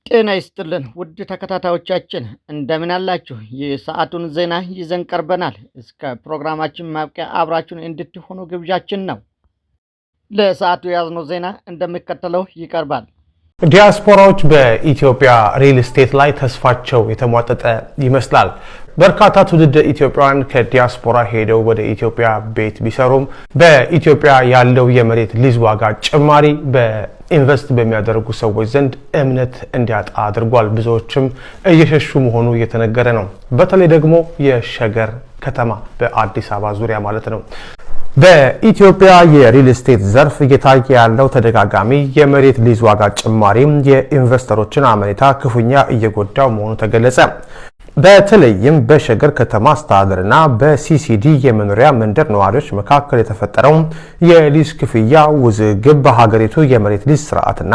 ጤና ይስጥልን ውድ ተከታታዮቻችን እንደምን አላችሁ? የሰዓቱን ዜና ይዘን ቀርበናል። እስከ ፕሮግራማችን ማብቂያ አብራችሁን እንድትሆኑ ግብዣችን ነው። ለሰዓቱ የያዝነው ዜና እንደሚከተለው ይቀርባል። ዲያስፖራዎች በኢትዮጵያ ሪል ስቴት ላይ ተስፋቸው የተሟጠጠ ይመስላል። በርካታ ትውልደ ኢትዮጵያውያን ከዲያስፖራ ሄደው ወደ ኢትዮጵያ ቤት ቢሰሩም በኢትዮጵያ ያለው የመሬት ሊዝ ዋጋ ጭማሪ በ invest በሚያደርጉ ሰዎች ዘንድ እምነት እንዲያጣ አድርጓል። ብዙዎችም እየሸሹ መሆኑ እየተነገረ ነው። በተለይ ደግሞ የሸገር ከተማ በአዲስ አበባ ዙሪያ ማለት ነው። በኢትዮጵያ የሪል ስቴት ዘርፍ እየታየ ያለው ተደጋጋሚ የመሬት ሊዝ ዋጋ ጭማሪም የኢንቨስተሮችን አመኔታ ክፉኛ እየጎዳው መሆኑ ተገለጸ። በተለይም በሸገር ከተማ አስተዳደርና በሲሲዲ የመኖሪያ መንደር ነዋሪዎች መካከል የተፈጠረው የሊዝ ክፍያ ውዝግብ በሀገሪቱ የመሬት ሊዝ ስርዓትና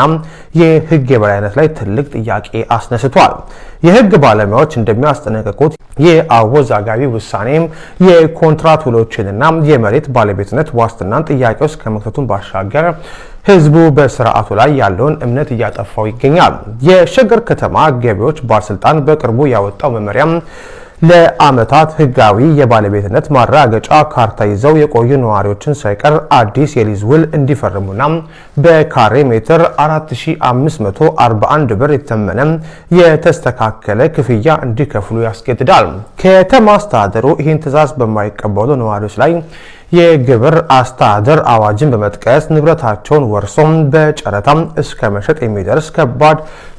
የሕግ የበላይነት ላይ ትልቅ ጥያቄ አስነስቷል። የሕግ ባለሙያዎች እንደሚያስጠነቅቁት ይህ አወዛጋቢ ውሳኔም የኮንትራት ውሎችንና የመሬት ባለቤትነት ዋስትናን ጥያቄ ውስጥ ከመክተቱን ባሻገር ህዝቡ በስርዓቱ ላይ ያለውን እምነት እያጠፋው ይገኛል። የሸገር ከተማ ገቢዎች ባለስልጣን በቅርቡ ያወጣው መመሪያም ለዓመታት ህጋዊ የባለቤትነት ማረጋገጫ ካርታ ይዘው የቆዩ ነዋሪዎችን ሳይቀር አዲስ የሊዝ ውል እንዲፈርሙና በካሬ ሜትር 4541 ብር የተተመነ የተስተካከለ ክፍያ እንዲከፍሉ ያስገድዳል። ከተማ አስተዳደሩ ይህን ትዕዛዝ በማይቀበሉ ነዋሪዎች ላይ የግብር አስተዳደር አዋጅን በመጥቀስ ንብረታቸውን ወርሶ በጨረታ እስከ መሸጥ የሚደርስ ከባድ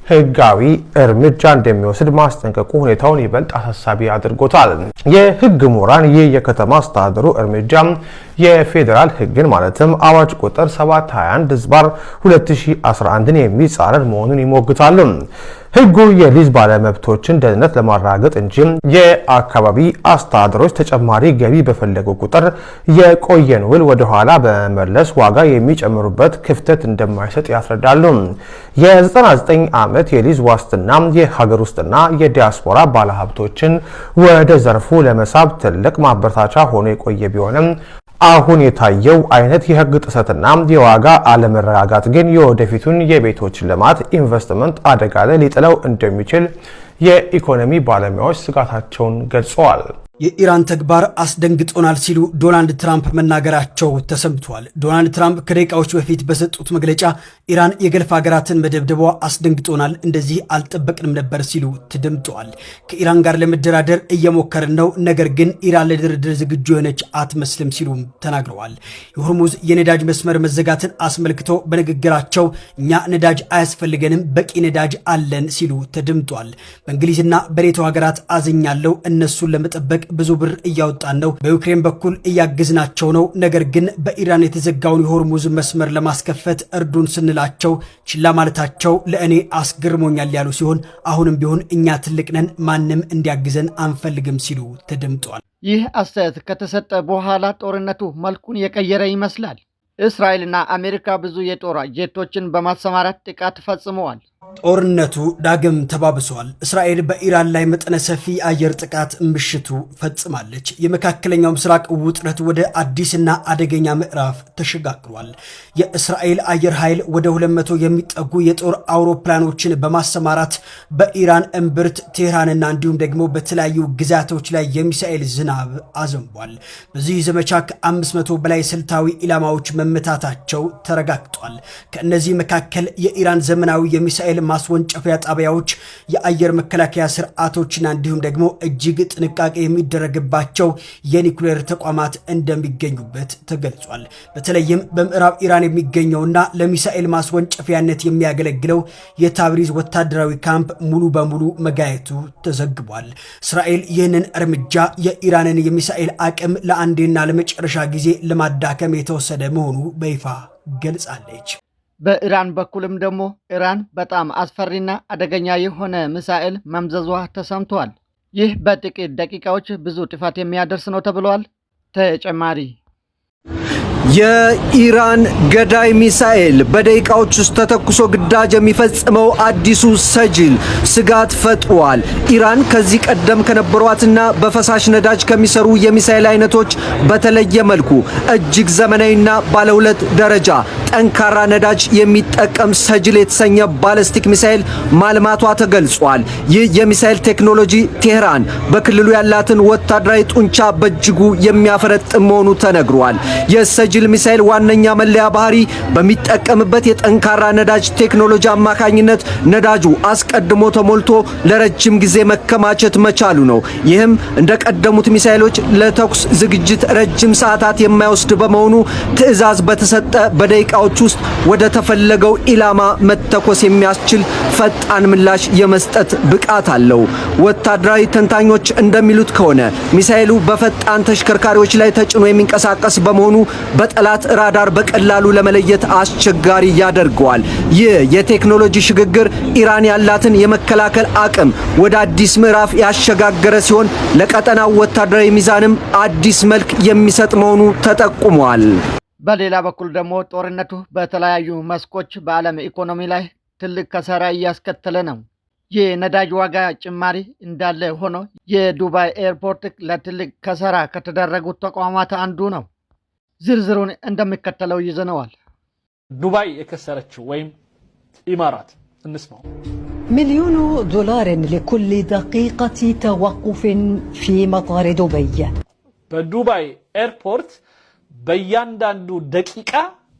ህጋዊ እርምጃ እንደሚወስድ ማስጠንቀቁ ሁኔታውን ይበልጥ አሳሳቢ አድርጎታል። የህግ ምሁራን ይህ የከተማ አስተዳደሩ እርምጃ የፌዴራል ህግን ማለትም አዋጅ ቁጥር 721/2011ን የሚጻረር መሆኑን ይሞግታሉ። ህጉ የሊዝ ባለመብቶችን ደህንነት ለማረጋገጥ እንጂ የአካባቢ አስተዳደሮች ተጨማሪ ገቢ በፈለጉ ቁጥር የቆየን ውል ወደኋላ በመመለስ ዋጋ የሚጨምሩበት ክፍተት እንደማይሰጥ ያስረዳሉ። የ99 ዓመት የሊዝ ዋስትና የሀገር ውስጥና የዲያስፖራ ባለሀብቶችን ወደ ዘርፉ ለመሳብ ትልቅ ማበረታቻ ሆኖ የቆየ ቢሆንም አሁን የታየው አይነት የህግ ጥሰትና የዋጋ አለመረጋጋት ግን የወደፊቱን የቤቶች ልማት ኢንቨስትመንት አደጋ ላይ ሊጥለው እንደሚችል የኢኮኖሚ ባለሙያዎች ስጋታቸውን ገልጸዋል። የኢራን ተግባር አስደንግጦናል ሲሉ ዶናልድ ትራምፕ መናገራቸው ተሰምቷል። ዶናልድ ትራምፕ ከደቂቃዎች በፊት በሰጡት መግለጫ ኢራን የገልፍ ሀገራትን መደብደቧ አስደንግጦናል፣ እንደዚህ አልጠበቅንም ነበር ሲሉ ተደምጠዋል። ከኢራን ጋር ለመደራደር እየሞከርን ነው፣ ነገር ግን ኢራን ለድርድር ዝግጁ የሆነች አትመስልም ሲሉም ተናግረዋል። የሆርሙዝ የነዳጅ መስመር መዘጋትን አስመልክቶ በንግግራቸው እኛ ነዳጅ አያስፈልገንም፣ በቂ ነዳጅ አለን ሲሉ ተደምጧል። በእንግሊዝና በኔቶ ሀገራት አዝኛለሁ፣ እነሱን ለመጠበቅ ብዙ ብር እያወጣን ነው። በዩክሬን በኩል እያገዝናቸው ነው። ነገር ግን በኢራን የተዘጋውን የሆርሙዝ መስመር ለማስከፈት እርዱን ስንላቸው ችላ ማለታቸው ለእኔ አስገርሞኛል ያሉ ሲሆን አሁንም ቢሆን እኛ ትልቅ ነን፣ ማንም እንዲያግዘን አንፈልግም ሲሉ ተደምጧል። ይህ አስተያየት ከተሰጠ በኋላ ጦርነቱ መልኩን የቀየረ ይመስላል። እስራኤልና አሜሪካ ብዙ የጦር ጄቶችን በማሰማራት ጥቃት ፈጽመዋል። ጦርነቱ ዳግም ተባብሷል። እስራኤል በኢራን ላይ መጠነ ሰፊ የአየር ጥቃት ምሽቱ ፈጽማለች። የመካከለኛው ምስራቅ ውጥረት ወደ አዲስና አደገኛ ምዕራፍ ተሸጋግሯል። የእስራኤል አየር ኃይል ወደ 200 የሚጠጉ የጦር አውሮፕላኖችን በማሰማራት በኢራን እምብርት ቴህራንና እንዲሁም ደግሞ በተለያዩ ግዛቶች ላይ የሚሳኤል ዝናብ አዘንቧል። በዚህ ዘመቻ ከ500 በላይ ስልታዊ ኢላማዎች መመታታቸው ተረጋግጧል። ከእነዚህ መካከል የኢራን ዘመናዊ የሚሳኤል ማስወንጨፊያ ጣቢያዎች፣ የአየር መከላከያ ስርዓቶችና እንዲሁም ደግሞ እጅግ ጥንቃቄ የሚደረግባቸው የኒኩሌር ተቋማት እንደሚገኙበት ተገልጿል። በተለይም በምዕራብ ኢራን የሚገኘውና ለሚሳኤል ማስወንጨፊያነት የሚያገለግለው የታብሪዝ ወታደራዊ ካምፕ ሙሉ በሙሉ መጋየቱ ተዘግቧል። እስራኤል ይህንን እርምጃ የኢራንን የሚሳኤል አቅም ለአንዴና ለመጨረሻ ጊዜ ለማዳከም የተወሰደ መሆኑ በይፋ ገልጻለች። በኢራን በኩልም ደግሞ ኢራን በጣም አስፈሪና አደገኛ የሆነ ሚሳኤል መምዘዟ ተሰምቷል። ይህ በጥቂት ደቂቃዎች ብዙ ጥፋት የሚያደርስ ነው ተብሏል። ተጨማሪ የኢራን ገዳይ ሚሳኤል በደቂቃዎች ውስጥ ተተኩሶ ግዳጅ የሚፈጽመው አዲሱ ሰጅል ስጋት ፈጥሯል። ኢራን ከዚህ ቀደም ከነበሯትና በፈሳሽ ነዳጅ ከሚሰሩ የሚሳኤል አይነቶች በተለየ መልኩ እጅግ ዘመናዊና ባለሁለት ደረጃ ጠንካራ ነዳጅ የሚጠቀም ሰጅል የተሰኘ ባለስቲክ ሚሳኤል ማልማቷ ተገልጿል። ይህ የሚሳኤል ቴክኖሎጂ ቴህራን በክልሉ ያላትን ወታደራዊ ጡንቻ በእጅጉ የሚያፈረጥም መሆኑ ተነግሯል። የሰጅል ሚሳኤል ዋነኛ መለያ ባህሪ በሚጠቀምበት የጠንካራ ነዳጅ ቴክኖሎጂ አማካኝነት ነዳጁ አስቀድሞ ተሞልቶ ለረጅም ጊዜ መከማቸት መቻሉ ነው። ይህም እንደ ቀደሙት ሚሳኤሎች ለተኩስ ዝግጅት ረጅም ሰዓታት የማይወስድ በመሆኑ ትዕዛዝ በተሰጠ በደቂቃዎች ውስጥ ወደ ተፈለገው ኢላማ መተኮስ የሚያስችል ፈጣን ምላሽ የመስጠት ብቃት አለው። ወታደራዊ ተንታኞች እንደሚሉት ከሆነ ሚሳኤሉ በፈጣን ተሽከርካሪዎች ላይ ተጭኖ የሚንቀሳቀስ በመሆኑ በጠላት ራዳር በቀላሉ ለመለየት አስቸጋሪ ያደርገዋል። ይህ የቴክኖሎጂ ሽግግር ኢራን ያላትን የመከላከል አቅም ወደ አዲስ ምዕራፍ ያሸጋገረ ሲሆን ለቀጠናው ወታደራዊ ሚዛንም አዲስ መልክ የሚሰጥ መሆኑ ተጠቁሟል። በሌላ በኩል ደግሞ ጦርነቱ በተለያዩ መስኮች በዓለም ኢኮኖሚ ላይ ትልቅ ኪሳራ እያስከተለ ነው። የነዳጅ ዋጋ ጭማሪ እንዳለ ሆኖ የዱባይ ኤርፖርት ለትልቅ ኪሳራ ከተዳረጉት ተቋማት አንዱ ነው። ዝርዝሩን እንደሚከተለው ይዘነዋል። ዱባይ የከሰረችው ወይም ኢማራት እንስማው። مليون دولار لكل دقيقة توقف في مطار دبي. በዱባይ ኤርፖርት በእያንዳንዱ ደቂቃ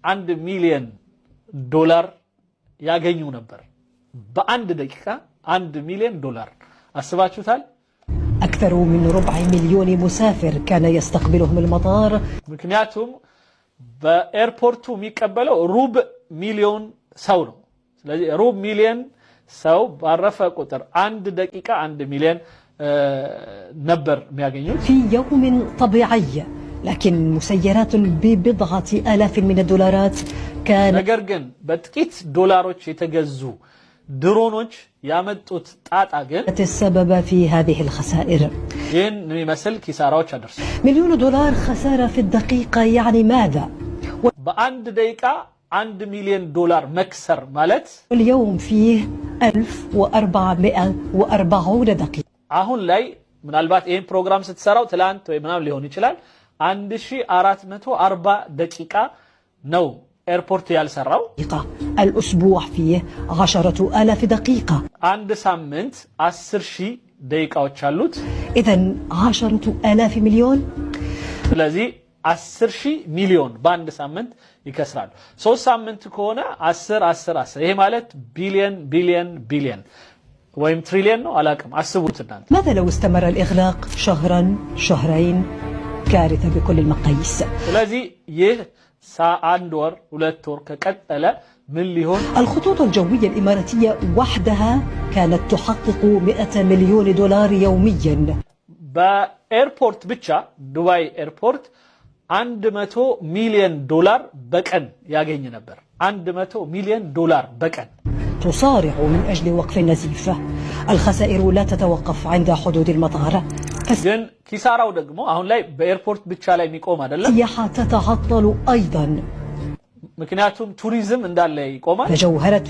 1 ሚሊዮን ዶላር ያገኙ ነበር። በአንድ ደቂቃ 1 ሚሊዮን ዶላር አስባችሁታል? أكثر من ربع مليون مسافر كان يستقبلهم المطار. ምክንያቱም በኤርፖርቱ የሚቀበለው ሩብ ሚሊዮን ሰው ነው። ስለዚህ ሩብ ሚሊዮን ሰው ባረፈ ቁጥር አንድ ደቂቃ 1 ሚሊዮን ነበር የሚያገኙት። في يوم طبيعي، لكن مسيرات ببضعة آلاف من الدولارات كانت ነገር ግን በጥቂት ዶላሮች የተገዙ ድሮኖች ያመጡት ጣጣ ግን السبب في هذه الخسائر. ይህን የሚመስል ኪሳራዎች አደርሷል። مليون دولار خسارة في الدقيقة يعني ماذا؟ በአንድ ደቂቃ 1 ሚሊዮን ዶላር መክሰር ማለት واليوم فيه 1440 دقيقة. አሁን ላይ ምናልባት ይህን ፕሮግራም ስትሰራው ትላንት ወይ ምናምን ሊሆን ይችላል፣ 1440 ደቂቃ ነው ኤርፖርት ያልሰራው። الأسبوع فيه 10,000 دقيقة. አንድ ሳምንት 10,000 ደቂቃዎች አሉት። إذا 10,000 مليون. ስለዚህ 10,000 ሚሊዮን በአንድ ሳምንት ይከስራሉ። 3 ሳምንት ከሆነ 10 10 10፣ ይሄ ማለት ቢሊየን ቢሊየን ቢሊየን ወይም ትሪሊየን ነው፣ አላቅም። አስቡት እናንተ። ماذا لو استمر الإغلاق شهرا، شهرين؟ كارثة بكل المقاييس. ስለዚህ ይህ አንድ ወር 2 ወር ከቀጠለ ምን ሊሆን الخطوط الجوية الإماراتية وحدها كانت تحقق 100 مليون دولار يوميا. በኤርፖርት ብቻ ዱባይ ኤርፖርት 100 ሚሊዮን ዶላር በቀን ያገኝ ነበር። 100 ሚሊዮን ዶላር በቀን። تصارع من أجل وقف النزيف. الخسائر لا تتوقف عند حدود المطار. ግን ኪሳራው ደግሞ አሁን ላይ በኤርፖርት ብቻ ላይ የሚቆም አይደለም። فالسياحة تتعطل أيضا. ምክንያቱም ቱሪዝም እንዳለ ይቆማል። فجوهرة